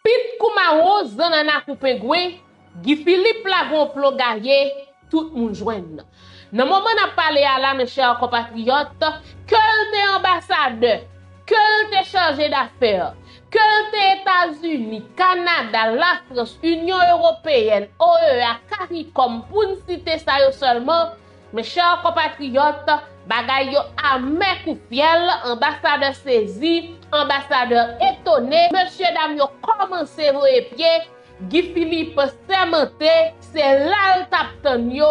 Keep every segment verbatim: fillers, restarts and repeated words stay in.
Pit kou mawon, zannanna kou pengwen, Guy Philippe lage yon plan gaye, tout moun jwenn. Nan moman n ap pale a la, mes chers compatriotes, ke l te anbasadè, ke l te chaje dafè, ke l te Etazini, Kanada, Lafrans, Inyon Ewopeyèn, O E A, CARICOM, pou n site sa yo sèlman, mes chers compatriotes, bagay yo amè kou fyèl, anbasadè sezi, anbasadè etone, mesyedam yo kòmanse voye pye, Guy Philippe sèmante, se la l t ap tann yo,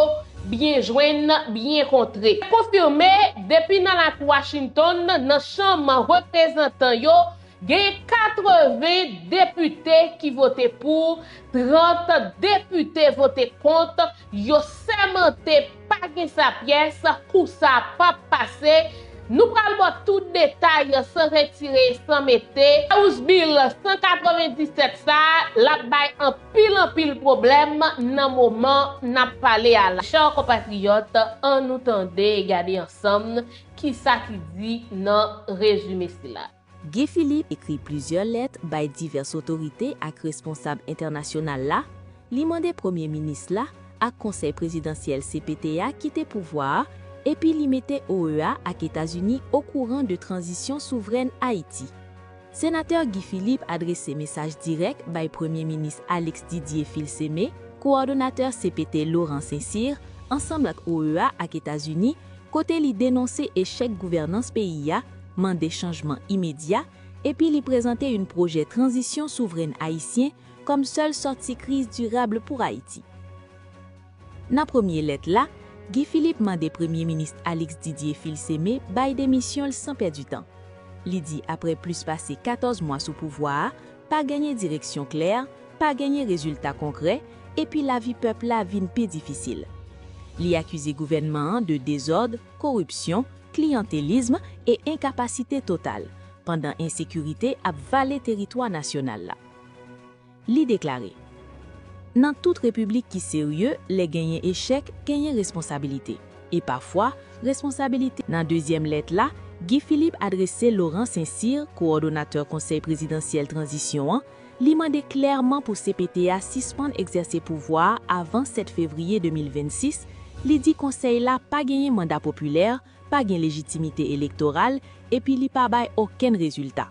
byen jwenn, byen kontre. Konfime, depi nan lakou Washington, nan chanm reprezantan yo, gen katreven depite ki vote pou, trant depite vote kont, yo sèmante pa gen sa pyès, kou sa p ap pase. Nou pral ba w tout detay san retire, san mete. House Bill san katrevenndisèt sa, l ap bay anpil, anpil pwoblèm nan moman n ap pale a la. Chè konpatriyòt, ann nou tande e gade ansanm kisa ki di nan rezime sila. Guy Philippe ekri plizyè lèt bay divès otorite ak responsab entènasyonal la, li mande Premye Minis la ak Konsèy Prezidansyèl C P T a kite pouvwa a, epi li mete O E A ak Etazini okouran de tranzisyon souvrèn Ayiti. Senatè Guy Philippe adrese mesaj dirèk bay Premye Minis Alex Didier Fils-Aimé, kowòdonatè C P T Laurent Saint-Cyr, ansanm ak O E A ak Etazini, kote li denonse echèk gouvènans peyi a, mande chanjman imedya, epi li prezante yon pwojè tranzisyon souvrèn ayisyen kòm sèl sòti kriz dirab pou Ayiti. Nan premye lèt la, Guy Philippe mande Premye Minis Alex Didier Fils-Aimé bay demisyon l san pèdi tan. Li di apre plis pase katòz mwa sou pouvwa a, pa genyen direksyon klè, pa genyen rezilta konkrè, epi lavi pèp la vin pi difisil. Li akize gouvènman an de dezòd, koripsyon, kliyantelism e enkapasite total, pandan ensekirite ap vale teritwa nasyonal la. Li deklare, nan tout repiblik ki serye, lè genyen echèk, genyen responsabilite. E pafwa, responsabilite. Nan dezyèm lèt la, Guy Philippe adrese Laurent Saint-Cyr, kowòdonatè Konsèy Prezidansyèl Tranzisyon an, li mande klèman pou C P T a sispann egzèse pouvwa a avan sèt fevriye de mil vennsis, li di konsèy la pa genyen manda popilè, pa gen lejitimite elektoral, epi li pa bay okenn rezilta.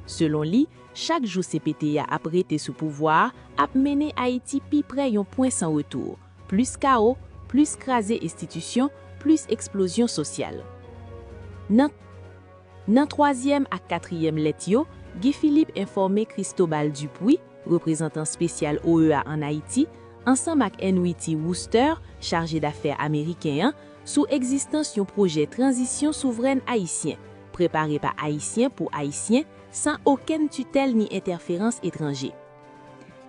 Selon li, chak jou C P T a ap rete sou pouvwa a ap mennen Ayiti pi pre yon pwen san retou, plis kawo, plis kraze enstitisyon, plis eksplozyon sosyal. Nan, nan twazyèm ak katriyèm lèt yo, Guy Philippe enfòme Cristobal Dupuy, reprezantan espesyal O E A ann Ayiti, ansanm ak Henry T. Wooster, chaje dafè ameriken an, sou egzistans yon pwojè tranzisyon souvrèn ayisyen, prepare pa Ayisyen pou Ayisyen, san okenn titèl ni entèferans etranje.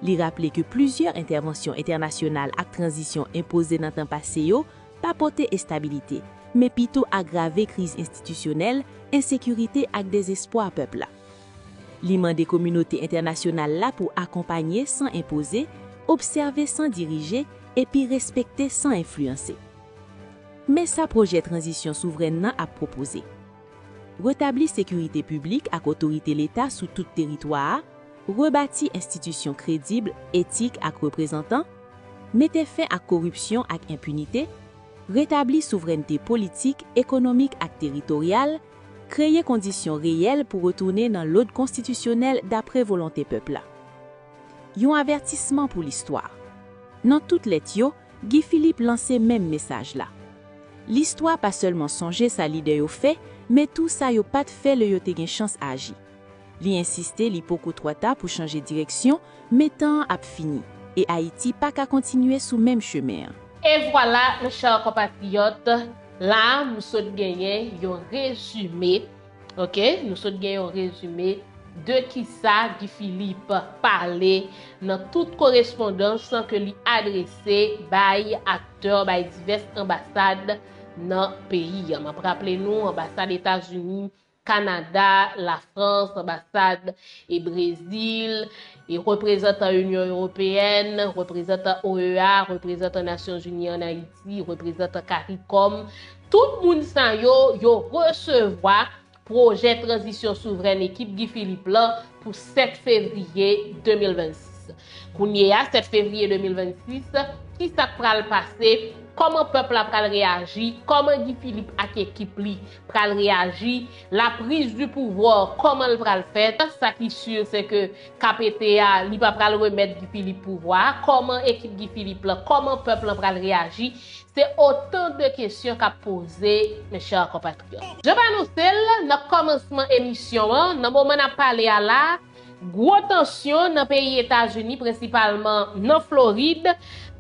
Li raple ke plizyè entèvansyon entènasyonal ak tranzisyon enpoze nan tan pase yo pa pote estabilite, men pito agrave kriz enstitisyonèl, ensekirite ak dezespwa pèp la. Li mande kominote entènasyonal la pou akonpanye san enpoze, obsève san dirije, epi respekte san enfliyanse. Men sa pwojè tranzisyon souvrèn nan ap pwopoze. Retabli sekirite piblik ak otorite Leta sou tout teritwa a, rebati enstitisyon kredib, etik ak reprezantan, mete fen ak koripsyon ak enpinite, retabli souvrènte politik, ekonomik ak teritoryal, kreye kondisyon reyèl pou retounen nan lòd konstitisyonèl dapre volonte pèp la. Yon avètisman pou listwa. Nan tout lèt yo, Guy Philippe lanse menm mesaj la. Listwa pa sèlman sonje sa lidè yo fè, men tou sa yo pa t fè lè yo te gen chans aji. Li ensiste li poko twò ta pou chanje direksyon, men tan an ap fini, e Ayiti pa ka kontinye sou menm chemen an. E vwala, mes chers compatriotes, la a, nou sot genyen yon rezime, oke? Nou sot gen yon rezime de kisa Guy Philippe pale nan tout korespondans ke li adrese bay aktè, bay divès anbasad nan peyi an. M ap raple nou, anbasad Etazini, Kanada, Lafrans, anbasad e Brezil, e reprezantan Inyon Ewopeyèn, reprezantan O E A, reprezantan Nasyonzini ann Ayiti, reprezantan CARICOM. Tout moun sa yo, yo resevwa pwojè tranzisyon souvrèn ekip Guy Philippe lan pou sèt fevriye de mil vennsis. Kounye a, sèt fevriye de mil vennsis, ki sa k pral pase? Kòman pèp la pral reyaji? Kòman Guy Philippe ak ekip li pral reyaji? La prise du pouvoir, kòman l pral fèt? Sa ki si, se ke K P T a, li pa pral remèt Guy Philippe pouvwa a. Kòman ekip Guy Philippe lan, kòman pèp lan pral reyaji? Se otan de kesyon k ap poze, mes chers compatriotes. Jan m anonse l nan kòmansman emisyon an, nan moman n ap pale a la, gwo tansyon nan peyi Etazini, prensipalman nan Florid,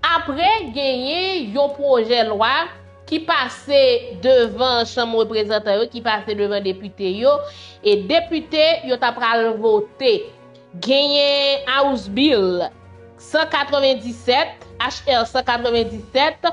apre genyen yon pwojè lwa ki pase devan Chanm Reprezantan yo, ki pase devan depite yo, e depite yo ta pral vote. Genyen House Bill san katrevenndisèt, H R san katrevenndisèt,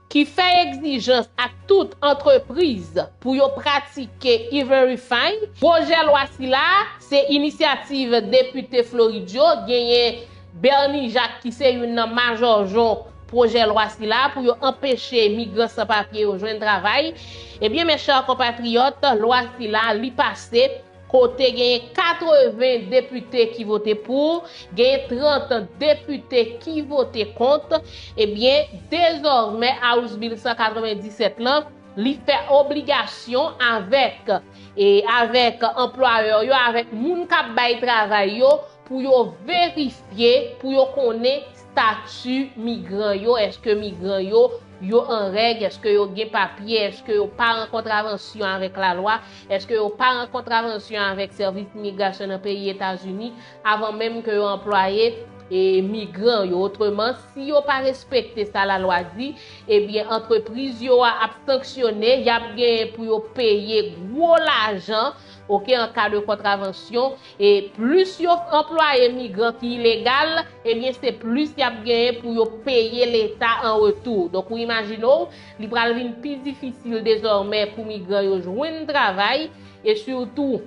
ki fè egzijans ak tout antrepriz pou yo pratike E-Verify. Pwojè lwa sila se inisyativ depite Florid yo, genyen Bernie Jacques ki se youn nan majòjon pwojè lwa sila pou yo anpeche migran san papye yo jwenn travay. Ebyen, mes chers compatriotes, lwa sila li pase kote genyen katreven depite ki vote pou, genyen trant depite ki vote kont, ebyen, dezòmè House Bill san katrevenndisèt lan, li fè obligasyon avèk, e avèk anplwayè yo, avèk moun k ap bay travay yo, pou yo verifye, pou yo konnen stati migran yo, èske migran yo, yo an règ, èske yo gen papye, èske yo pa an kontravansyon avèk lalwa, èske yo pa an kontravansyon avèk sèvis imigrasyon nan peyi Etazini, avan menm ke yo anplwaye, e, migran yo. Otreman, si yo pa respekte sa lalwa di, ebyen, antrepriz yo a ap sanksyone, y ap genyen pou yo peye gwo lajan, oke, an ka de kontravansyon, e plis yo anplwaye migran ki ilegal, ebyen, se plis y ap genyen pou yo peye Leta an retou. Donk, ou imajine w, li pral vin pi difisil dezòmè pou migran yo jwenn travay, e sitou,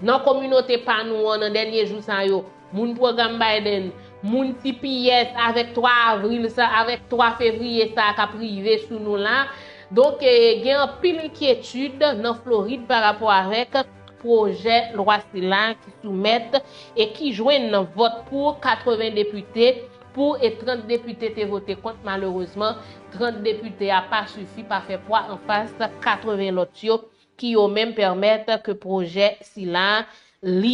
nan kominote pa nou an, nan dènye jou sa yo, moun pwogram Biden, moun T P S, avèk twa avril sa, avèk twa fevriye sa k ap rive sou nou la. Donk, e, gen anpil enkyetid nan Florid pa rapò avèk pwojè lwa sila ki soumèt e ki jwenn vòt pou katreven depite pou, e trant depite te vote kont. Malerezman, trant depite a pa sifi, pa fè pwa anfas katreven lòt yo ki yo menm pèmèt ke pwojè sila li